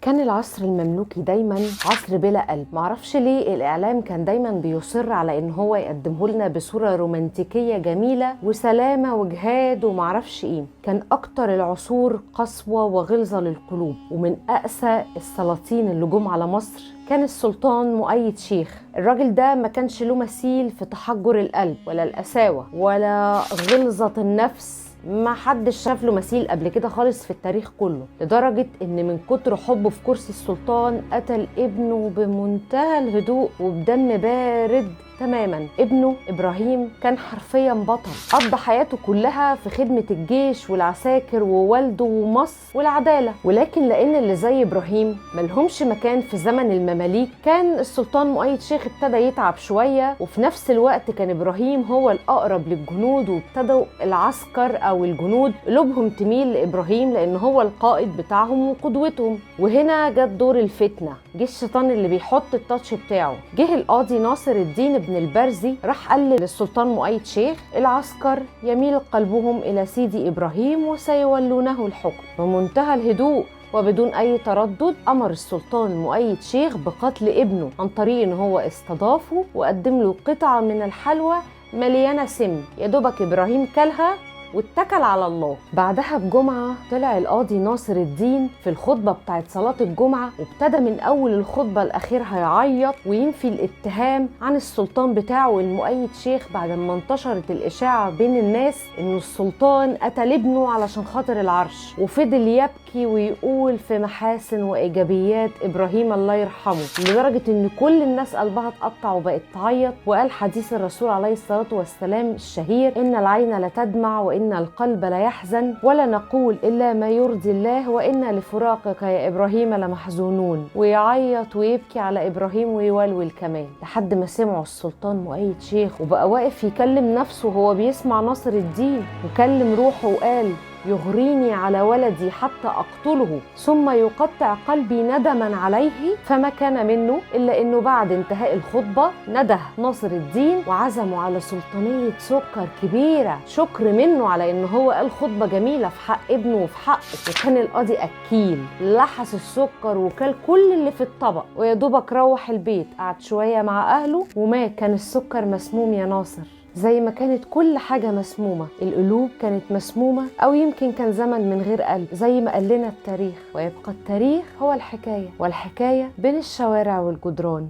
كان العصر المملوكي دايما عصر بلا قلب. معرفش ليه الإعلام كان دايما بيصر على إن هو يقدمه لنا بصورة رومانتيكية جميلة وسلامة وجهاد ومعرفش إيه. كان أكتر العصور قسوة وغلظة للقلوب، ومن أقسى السلاطين اللي جم على مصر كان السلطان مؤيد شيخ. الراجل ده ما كانش له مثيل في تحجر القلب ولا القساوة ولا غلظة النفس، ما حدش شاف له مثيل قبل كده خالص في التاريخ كله، لدرجة ان من كتر حبه في كرسي السلطان قتل ابنه بمنتهى الهدوء وبدم بارد تماما. ابنه ابراهيم كان حرفيا بطل، قضى حياته كلها في خدمة الجيش والعساكر ووالده ومصر والعدالة، ولكن لان اللي زي ابراهيم ملهمش مكان في زمن المماليك، كان السلطان مؤيد شيخ ابتدى يتعب شوية، وفي نفس الوقت كان ابراهيم هو الاقرب للجنود، وابتدوا العسكر او الجنود قلوبهم تميل لابراهيم لان هو القائد بتاعهم وقدوتهم. وهنا جت دور الفتنة، جه الشيطان اللي بيحط التاتش بتاعه. جه القاضي ناصر الدين ابن البرزي راح قال للسلطان مؤيد شيخ العسكر يميل قلبهم إلى سيدي إبراهيم وسيولونه الحكم. بمنتهى الهدوء وبدون أي تردد أمر السلطان مؤيد شيخ بقتل ابنه عن طريق إن هو استضافه وقدم له قطعة من الحلوى مليانة سم، يا دوبك إبراهيم كلها واتكل على الله. بعدها بجمعة طلع القاضي ناصر الدين في الخطبة بتاعت صلاة الجمعة، وابتدى من أول الخطبة الأخيرة هيعيط وينفي الاتهام عن السلطان بتاعه المؤيد شيخ بعد ما انتشرت الإشاعة بين الناس إنه السلطان قتل ابنه علشان خاطر العرش. وفضل يبكي ويقول في محاسن وإيجابيات إبراهيم الله يرحمه، لدرجة إن كل الناس قلبها اتقطع وبقت تعيط. وقال حديث الرسول عليه الصلاة والسلام الشهير: إن العين لتدمع وإن القلب لا يحزن، ولا نقول إلا ما يرضي الله، وإنا لفراقك يا إبراهيم لمحزونون. ويعيط ويبكي على إبراهيم ويولول كمان، لحد ما سمعوا السلطان مؤيد شيخ وبقى واقف يكلم نفسه وهو بيسمع ناصر الدين، وكلم روحه وقال: يغريني على ولدي حتى أقتله ثم يقطع قلبي ندما عليه. فما كان منه إلا أنه بعد انتهاء الخطبة نده ناصر الدين وعزمه على سلطانية سكر كبيرة، شكر منه على أنه هو قال خطبة جميلة في حق ابنه وفي حقه. وكان القاضي أكيل، لحس السكر وكل كل اللي في الطبق، ويا دوبك روح البيت قعد شوية مع أهله وما كان السكر مسموم يا ناصر، زي ما كانت كل حاجة مسمومة. القلوب كانت مسمومة، أو يمكن كان زمن من غير قلب زي ما قال لنا التاريخ. ويبقى التاريخ هو الحكاية، والحكاية بين الشوارع والجدران.